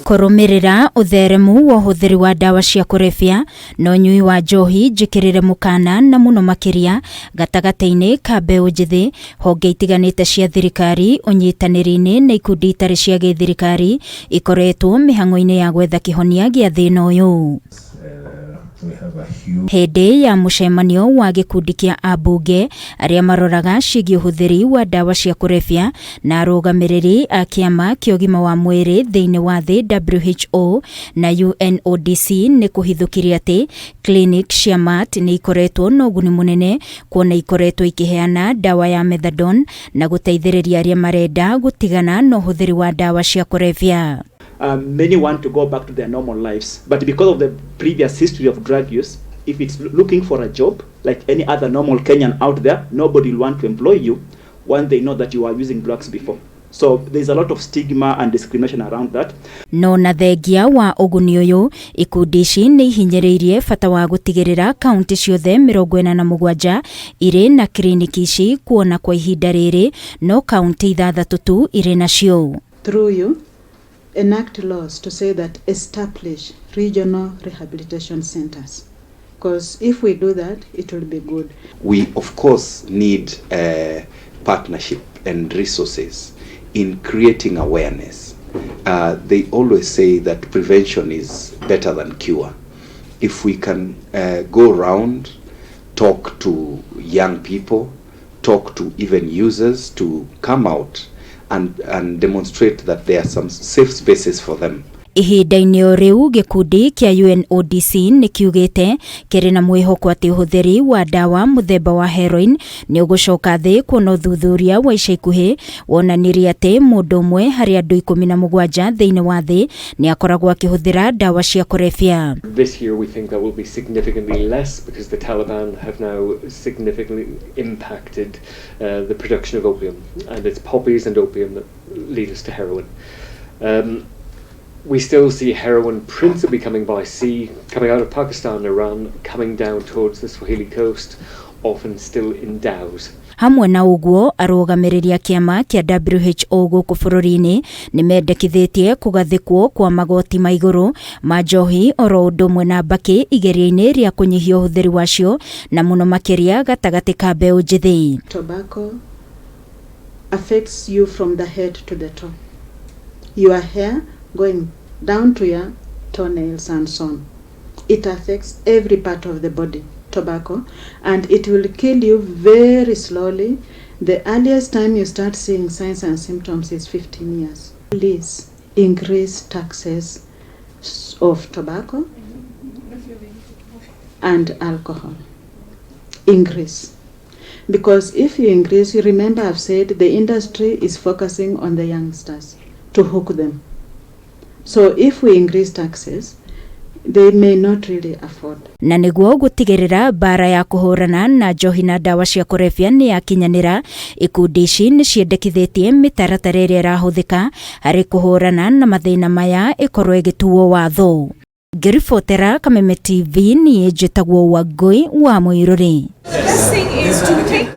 Kũrũmĩrĩra ũtheremu wa ũhũthĩri wa ndawa cia kũrebia na ũnyui wa njohi njĩkĩrĩre mũkana na mũno makĩria gatagatĩ-inĩ ka mbeũ njĩthĩ, honge itiganĩte cia thirikari, ũnyitanĩri-inĩ na ikundi itarĩ cia gĩthirikari ikoretwo mĩhang'o-inĩ ya gwetha kĩhonia gĩa thĩna ũyũ. Hĩndĩ ya mũcemanio wa gĩkundi kĩa ambunge arĩa maroraga ciĩgiĩ ũhũthĩri wa ndawa cia kũrebia na arũgamĩrĩri a kĩama kĩa ũgima wa mwĩrĩ thĩinĩ wa thĩ WHO na UNODC nĩ kũhithũkirie atĩ clinic cia MAT nĩ ikoretwo na ũguni mũnene kuona ikoretwo ikĩheana ndawa ya methadone na gũteithĩrĩria arĩa marenda gũtigana na ũhũthĩri wa ndawa cia kũrebia. Many want to go back to their normal lives, but because of the previous history of drug use, if it's looking for a job, like any other normal Kenyan out there, nobody will want to employ you when they know that you are using drugs before. So there's a lot of stigma and discrimination around that. No na thengia wa ũguni ũyũ, ikundi ici nĩ ihinyĩrĩirie bata wa gũtigĩrĩra kaunti ciothe 47 irĩ na kiriniki ici, kuona kwa ihinda rĩrĩ no kaunti ithathatũ tu irĩ nacio. Through you, enact laws to say that establish regional rehabilitation centers. Because if we do that, it will be good. We, of course, need partnership and resources in creating awareness. They always say that prevention is better than cure. If we can go round, talk to young people, talk to even users to come out and demonstrate that there are some safe spaces for them. Ihinda-inĩ o rĩu, gĩkundi kĩa UNODC nĩ kiugĩte kĩrĩ na mwĩhoko atĩ ũhũthĩri wa ndawa mũthemba wa heroin nĩ ũgũcoka thĩ, kuona ũthuthuria wa ica ikuhĩ wonanirie atĩ mũndũ ũmwe harĩ andũ 17 thĩinĩ wa thĩ nĩ akoragwo akĩhũthĩra ndawa cia kũrebia. This year we think that will be significantly less because the Taliban have now significantly impacted the production of opium, and it's poppies and opium that lead us to heroin. We still see heroin principally coming by sea, coming out of Pakistan, Iran, coming down towards the Swahili coast, often still in dhows. Hamwe na ũguo, arũgamĩrĩri a kĩama kĩa WHO gũkũ bũrũri-inĩ nĩ mendekithĩtie kũgathĩkwo kwa magoti ma igũrũ ma njohi oro ũndũ ũmwe na mbakĩ igeria-inĩ rĩa kũnyihia ũhũthĩri wacio na mũno makĩria gatagatĩ ka mbeũ njĩthĩ. Tobacco affects you from the head to the toe. Your hair going down to your toenails and so on. It affects every part of the body, tobacco, and it will kill you very slowly. The earliest time you start seeing signs and symptoms is 15 years. Please increase taxes of tobacco and alcohol. Increase. Because if you increase, you remember I've said the industry is focusing on the youngsters to hook them. So if we increase taxes, they may not really afford. Na nĩguo gũtigĩrĩra mbara ya kũhũrana na njohi na ndawa cia kũrebia nĩ yakinyanĩra, ikundi ici nĩ ciendekithĩtie mĩtaratara ĩrĩa ĩrahũthĩka harĩ kũhũrana na mathĩna maya ĩkorwo ĩgĩtuo watho. Ngĩribotera Kameme TV, niĩ njĩtagwo Wangũi wa Mũirũrĩ. The best thing is to take